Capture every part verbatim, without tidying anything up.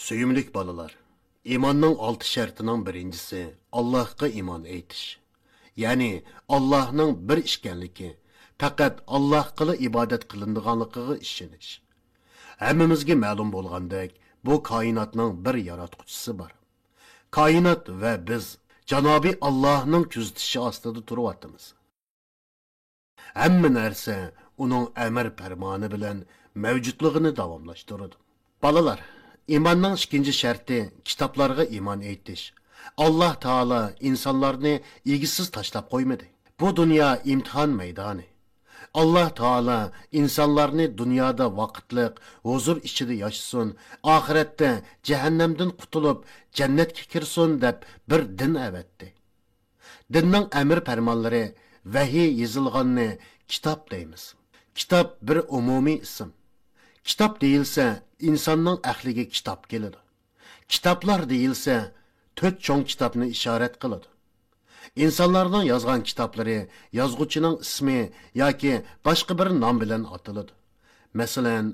سۆيۈملۈك بالىلار، ئىماننىڭ ئالتە شەرتىنىڭ بىرىنچىسى ئاللاھقا ئىمان ئېيتىش. يەنى ئاللاھنىڭ بىر ئىكەنلىكى، پەقەت ئاللاھقىلا ئىبادەت قىلىنىدىغانلىقىغا ئىشىنىش. ھەممىمىزگە مەلۇم بولغاندەك، بۇ كائىناتنىڭ بىر ياراتقۇچىسى بار. كائىنات ۋە بىز جانابى ئاللاھنىڭ كۆزىتىشى ئاستىدا تۇرۇۋاتىمىز. ھەممە نەرسە ئۇنىڭ ئەمر پەرمانى بىلەن مەۋجۇتلۇقىنى داۋاملاشتۇرىدۇ. بالىلار، ئىماننىڭ ئىككىنچى شەرتى كىتابلارغا ئىمان ئېيتىش. ئاللاھ تائالا ئىنسانلارنى ئىگىسىز تاشلاپ قويمىدى. بۇ دۇنيا ئىمتىھان مەيدانى. ئاللاھ تائالا ئىنسانلارنى دۇنيادا ۋاقىتلىق ھۇزۇر ئىچىدە ياشىسۇن، ئاخىرەتتە جەھەننەمدىن قۇتۇلۇپ جەننەتكە كىرسۇن دەپ بىر دىن ئەۋەتتى. دىننىڭ ئەمر پەرمانلىرى، ۋەھىي يېزىلغاننى كىتاب دەيمىز. كىتاب بىر ئومۇمىي ئىسىم. كىتاب دېيىلسە، ئىنساننىڭ ئەقلىگە كىتاب كېلىدۇ. كىتابلار دېيىلسە، تۆت چوڭ كىتابنى ئىشارەت قىلىدۇ. ئىنسانلارنىڭ يازغان كىتابلىرى يازغۇچىنىڭ ئىسمى ياكى باشقا بىر نام بىلەن ئاتىلىدۇ. مەسىلەن،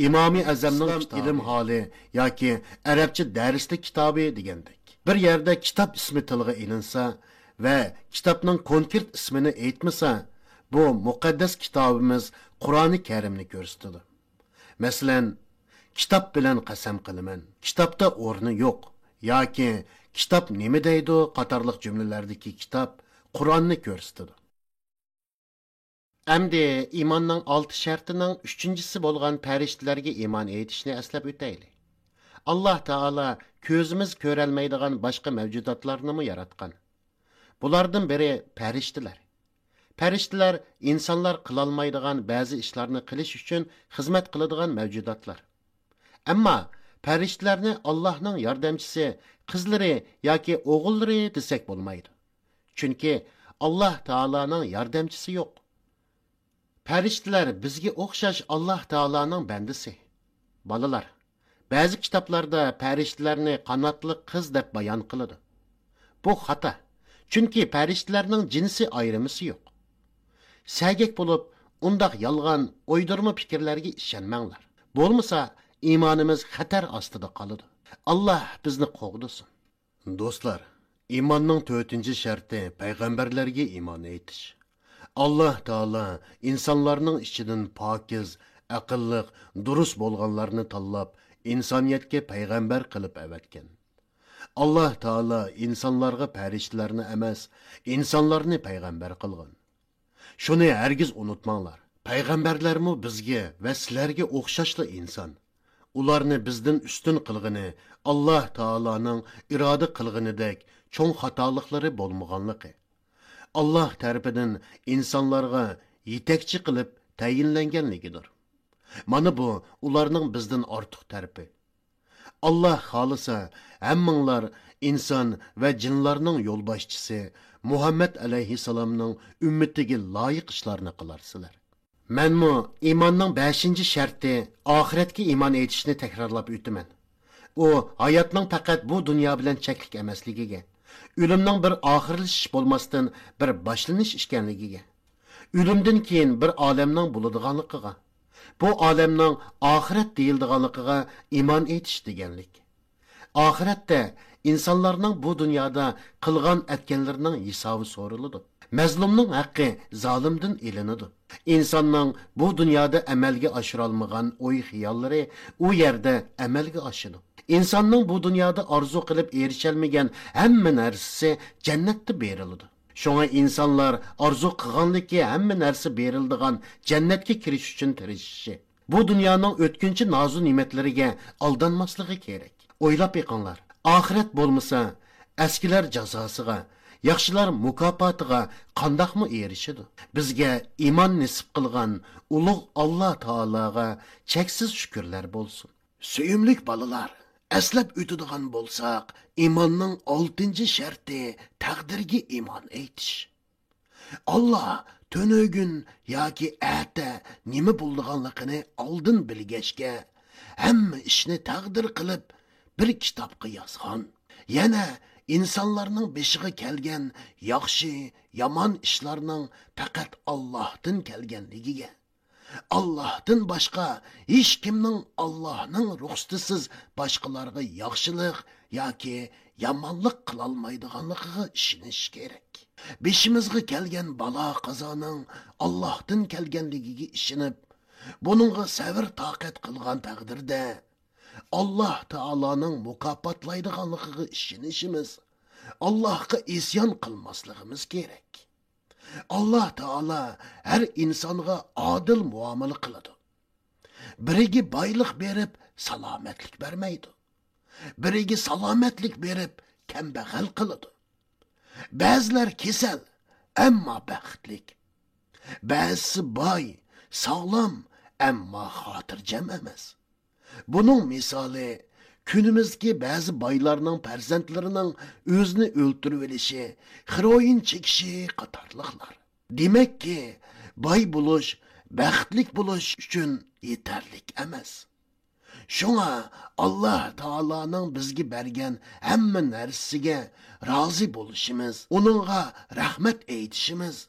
ئىمامى ئەزەمنىڭ ئىسلام كىتابى، ئىلىم ھالى ياكى ئەرەبچە دەرسلىك كىتابى دېگەندەك. بىر يەردە كىتاب ئىسمى تىلغا ئېلىنسا ۋە كىتابنىڭ كونكرېت ئىسمىنى ئېيتمىسا، بۇ مۇقەددەس كىتابىمىز قۇرئانى كەرىمنى كۆرسىتىدۇ. مەسىلەن، كىتاب بىلەن قەسەم قىلىمەن، كىتابتا ئورنى يوق ياكى كىتاب نېمە دەيدۇ قاتارلىق جۈملىلەردىكى كىتاب قۇرئاننى كۆرسىتىدۇ. ئەمدى ئىماننىڭ ئالتە شەرتىنىڭ ئۈچىنچىسى بولغان پەرىشتىلەرگە ئىمان ئېيتىشنى ئەسلەپ ئۆتەيلى. ئاللاھ تائالا كۆزىمىز كۆرەلمەيدىغان باشقا مەۋجۇداتلارنىمۇ ياراتقان. بۇلاردىن بىرى پەرىشتىلەر. پەرىشتىلەر ئىنسانلار قىلالمايدىغان بەزى ئىشلارنى قىلىش ئۈچۈن خىزمەت قىلىدىغان مەۋجۇداتلار. ئەمما پەرىشتىلەرنى ئاللاھنىڭ ياردەمچىسى، قىزلىرى ياكى ئوغۇللىرى دېسەك بولمايدۇ. چۈنكى ئاللاھ تائالانىڭ ياردەمچىسى يوق. پەرىشتىلەر بىزگە ئوخشاش ئاللاھ تائالانىڭ بەندىسى. بالىلار، بەزى كىتابلاردا پەرىشتىلەرنى قاناتلىق قىز دەپ بايان قىلىدۇ. بۇ خاتا. چۈنكى پەرىشتىلەرنىڭ جىنسى ئايرىمىسى يوق. سەگەك بولۇپ، ئۇنداق يالغان، ئويدۇرما پىكىرلەرگە ئىشەنمەڭلار. بولمىسا، ئىمانىمىز خەتەر ئاستىدا قالىدۇ. ئاللاھ بىزنى قوغدىسۇن. دوستلار، ئىماننىڭ تۆتىنچى شەرتى پەيغەمبەرلەرگە ئىمان ئېيتىش. ئاللاھ تائالا ئىنسانلارنىڭ ئىچىدىن پاكىز، ئەقىللىق، دۇرۇس بولغانلارنى تاللاپ، ئىنسانىيەتكە پەيغەمبەر قىلىپ ئەۋەتكەن. ئاللاھ تائالا ئىنسانلارغا پەرىشتىلەرنى ئەمەس، ئىنسانلارنى پەيغەمبەر قىلغان. شۇنى ھەرگىز ئۇنتۇماڭلار، پەيغەمبەرلەرمۇ بىزگە ۋە سىلەرگە ئوخشاشلا ئىنسان. ئۇلارنى بىزدىن ئۈستۈن قىلغىنى ئاللاھ تائالانىڭ ئىرادە قىلغىنىدەك چوڭ خاتالىقلىرى بولمىغانلىقى، ئاللاھ تەرىپىدىن ئىنسانلارغا يېتەكچى قىلىپ تەيىنلەنگەنلىكىدۇر. مانا بۇ ئۇلارنىڭ بىزدىن ئارتۇق تەرىپى. ئاللاھ خالىسا، ھەممىڭلار ئىنسان ۋە جىنلارنىڭ يولباشچىسى مۇھەممەد ئەلەيھىسسالامنىڭ ئۈممىتىگە لايىق ئىشلارنى قىلارسىلەر. مەنمۇ ئىماننىڭ بەشىنچى شەرتى ئاخىرەتكە ئىمان ئېيتىشنى تەكرارلاپ ئۆتىمەن. ئۇ ھاياتنىڭ پەقەت بۇ دۇنيا بىلەن چەكلىك ئەمەسلىكىگە، ئۆلۈمنىڭ بىر ئاخىرلىشىش بولماستىن بىر باشلىنىش ئىكەنلىكىگە، ئۆلۈمدىن كېيىن بىر ئالەمنىڭ بولىدىغانلىقىغا، بۇ ئالەمنىڭ ئاخىرەت دېيىلىدىغانلىقىغا ئىمان ئېيتىش دېگەنلىك. ئاخىرەتتە ئىنسانلارنىڭ بۇ دۇنيادا قىلغان ئەتكەنلىرىنىڭ ھېسابى سورىلىدۇ. مەزلۇمنىڭ ھەققى زالىمدىن ئېلىنىدۇ. ئىنساننىڭ بۇ دۇنيادا ئەمەلگە ئاشۇرالمىغان ئوي-خىياللىرى ئۇ يەردە ئەمەلگە ئاشىدۇ. ئىنساننىڭ بۇ دۇنيادا ئارزۇ قىلىپ ئېرىشەلمىگەن ھەممە نەرسىسى جەننەتتە بېرىلىدۇ. شۇڭا ئىنسانلار ئارزۇ قىلغانلىكى ھەممە نەرسە بېرىلىدىغان جەننەتكە كىرىش ئۈچۈن تىرىشىشى، بۇ دۇنيانىڭ ئۆتكۈنچى نازۇ نېمەتلىرىگە ئالدانماسلىقى كېرەك. ئويلاپ بېقىڭلار، ئاخىرەت بولمىسا، ئەسكىلەر جازاسىغا، ياخشىلار مۇكاپاتىغا قانداقمۇ ئېرىشىدۇ؟ بىزگە ئىمان نېسىپ قىلغان ئۇلۇغ ئاللا تائالاغا چەكسىز شۈكۈرلەر بولسۇن. سۆيۈملۈك بالىلار، ئەسلەپ ئۆتىدىغان بولساق، ئىماننىڭ ئالتىنچى شەرتى تەقدىرگە ئىمان ئېيتىش. ئاللا تۈنۈگۈن ياكى ئەتە نېمە بولىدىغانلىقىنى ئالدىن بىلگەچكە، ھەممە ئىشنى تەقدىر قىلىپ، بىر كىتابقا يازغان. يەنە ئىنسانلارنىڭ بېشىغا كەلگەن ياخشى، يامان ئىشلارنىڭ پەقەت ئاللاھتىن كەلگەنلىكىگە، ئاللاھتىن باشقا ھېچكىمنىڭ ئاللاھنىڭ رۇخسىتىسىز باشقىلارغا ياخشىلىق ياكى يامانلىق قىلالمايدىغانلىقىغا ئىشىنىش كېرەك. بېشىمىزغا كەلگەن بالا-قازانىڭ ئاللاھتىن كەلگەنلىكىگە ئىشىنىپ، بۇنىڭغا سەۋر-تاقەت قىلغان تەقدىردە، ئاللاھ تائالانىڭ مۇكاپاتلايدىغانلىقىغا ئىشىنىشىمىز، ئاللاھقا ئىسيان قىلماسلىقىمىز كېرەك. ئاللاھ تائالا ھەر ئىنسانغا ئادىل مۇئامىلە قىلىدۇ. بىرىگە بايلىق بېرىپ، سالامەتلىك بەرمەيدۇ. بىرىگە سالامەتلىك بېرىپ، كەمبەغەل قىلىدۇ. بەزىلەر كېسەل، ئەمما بەختلىك. بەزىسى باي، ساغلام، ئەمما خاتىرجەم ئەمەس. بۇنىڭ مىسالى، كۈنىمىزدىكى بەزى بايلارنىڭ پەرزەنتلىرىنىڭ ئۆزىنى ئۆلتۈرۈۋېلىشى، خېروئىن چېكىشى قاتارلىقلار. دېمەككى، باي بولۇش، بەختلىك بولۇش ئۈچۈن يېتەرلىك ئەمەس. شۇڭا ئاللاھ تائالانىڭ بىزگە بەرگەن ھەممە نەرسىسىگە رازى بولۇشىمىز، ئۇنىڭغا رەھمەت ئېيتىشىمىز،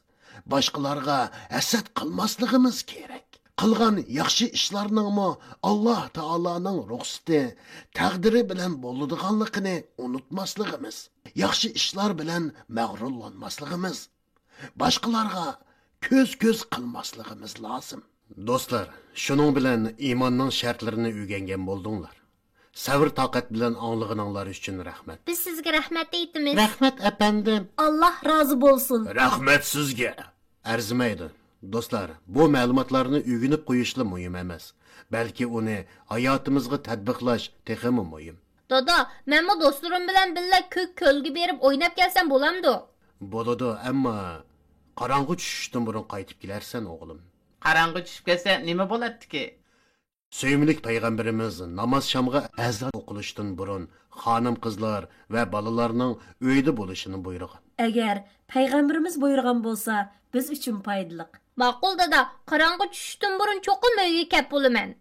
باشقىلارغا ھەسەت قىلماسلىقىمىز كېرەك. قىلغان ياخشى ئىشلارنىڭمۇ ئاللاھ تائالانىڭ رۇخسىتى، تەقدىرى بىلەن بولىدىغانلىقىنى ئۇنتۇماسلىقىمىز، ياخشى ئىشلار بىلەن مەغرۇرلانماسلىقىمىز، باشقىلارغا كۆز-كۆز قىلماسلىقىمىز لازىم. دوستلار، شۇنىڭ بىلەن ئىماننىڭ شەرتلىرىنى ئۆگەنگەن بولدۇڭلار. سەۋر-تاقەت بىلەن ئاڭلىغىنىڭلار ئۈچۈن رەھمەت. بىز سىزگە رەھمەت ئېيتىمىز. رەھمەت، ئەپەندىم. ئاللاھ رازى بولسۇن. رەھمەت سىزگە. ئەرزىمەيدۇ. دوستلار، بۇ مەلۇماتلارنى ئۆگىنىپ قويۇشلا مۇھىم ئەمەس، بەلكى ئۇنى ھاياتىمىزغا تەتبىقلاش تېخىمۇ مۇھىم. دادا، مەنمۇ دوستلىرىم بىلەن بىللە كۆك كۆلگە بېرىپ ئويناپ كەلسەم بولامدۇ؟ بولىدۇ، ئەمما قاراڭغۇ چۈشۈشتىن بۇرۇن قايتىپ كېلەرسەن، ئوغلۇم. قاراڭغۇ چۈشۈپ كەتسە نېمە بولاتتىكى؟ سۆيۈملۈك پەيغەمبىرىمىز ناماز شامغا ئەزان ئوقۇلۇشتىن بۇرۇن خانىم-قىزلار ۋە بالىلارنىڭ ئۆيدە بولۇشىنى بۇيرۇغان. ئەگەر پەيغەمبىرىمىز بۇيرۇغان بولسا، بىز ئۈچۈن پايدىلىق. ماقۇل دادا، قاراڭغۇ چۈشۈشتىن بۇرۇن چوقۇم ئۆيگە كەپ بولىمەن.